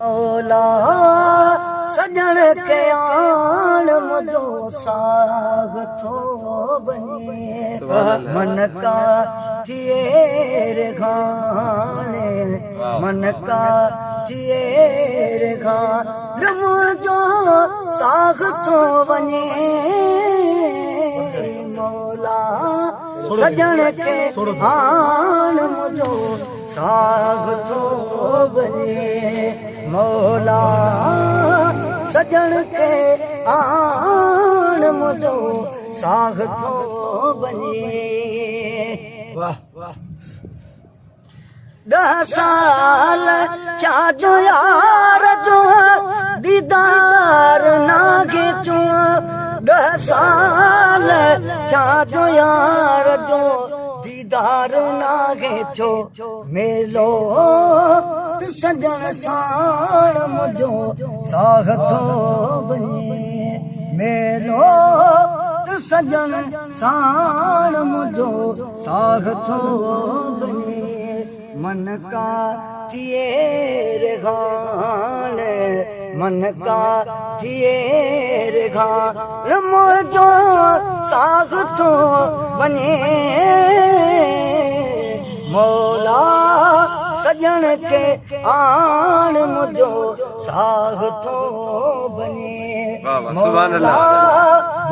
مولا سڄڻ کي آڻ منهنجو ساهه ٿو وڃي من ڪا ٿئي رگهاڻي من ڪا ٿئي رگهاڻ منهنجو ساهه ٿو وڃي مولا سڄڻ کي آڻ منهنجو ساهه ٿو وڃي مولا سڄڻ کي آڻ منهنجو ساهه ٿو وڃي. ڏهه سال ٿيا جو يار جو ديدار ناهي ٿيو ڏهه سال ٿيا جو يار جو ديدار ناهي ٿيو ميلو ته سڄڻ ساڻ منهنجو ساهه ٿو وڃي ميلو ته سڄڻ ساڻ منهنجو ساهه ٿو وڃي من ڪا ٿئي رهاڻ من ڪا ٿئي رهاڻ منهنجو ساهه ٿو وڃي مولا سڄڻ کي آڻ منهنجو ساهه ٿو وڃي مولا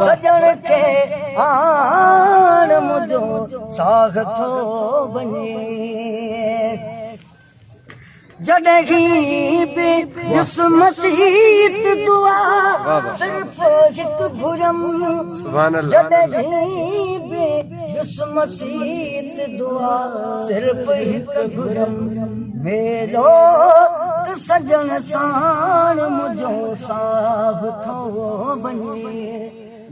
سڄڻ کي آڻ منهنجو ساهه ٿو وڃي. جڏهن به ڏس مسيت دعا صرف هڪ گهريم جڏهن به ڏس مسيت دعا صرف هڪ گهريم ميلو ته سڄڻ ساڻ منهنجو ساهه ٿو وڃي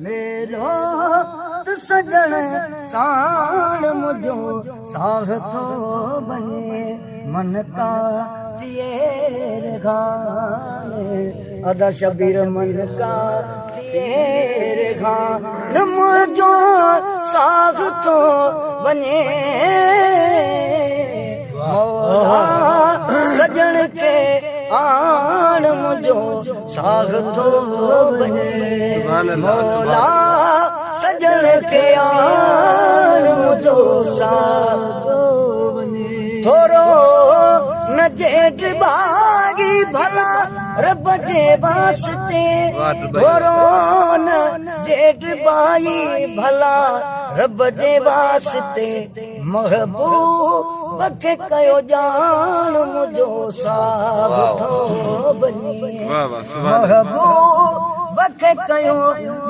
ميلو ته سڄڻ ساڻ منهنجو ساهه ٿو وڃي من ڪا ٿئي رگهاڻ ادا شبير من ڪا ٿئي رگهاڻ منهنجو ساهه ٿو وڃي مولا سڄڻ کي آڻ منهنجو ساهه ٿو وڃي مولا سڄڻ کي آڻ منهنجو ساهه ٿو وڃي ٿورو نه جيٺ باغي ڀلا رب جي واسطي ٿورو نه جيٺ باغي ڀلا رب جي واسطي محبوب کي ڪيو ڄاڻ منهنجو ساهه ٿو وڃي محبوب کي ڪيو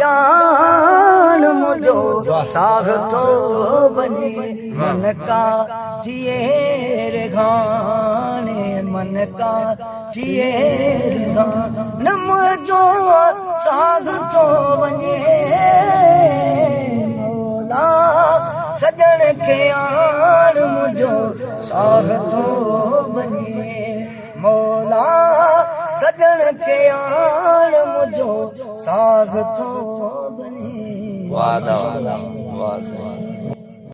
ڄاڻ منهنجو ساهه ٿو وڃي من ڪا ٿئي رگهاڻي من ڪا ٿئي رگهاڻ منهنجو ساهه ٿو وڃي مولا سڄڻ کي آڻ منهنجو ساهه ٿو وڃي مولا سڄڻ کي آڻ منهنجو ساهه ٿو وڃي.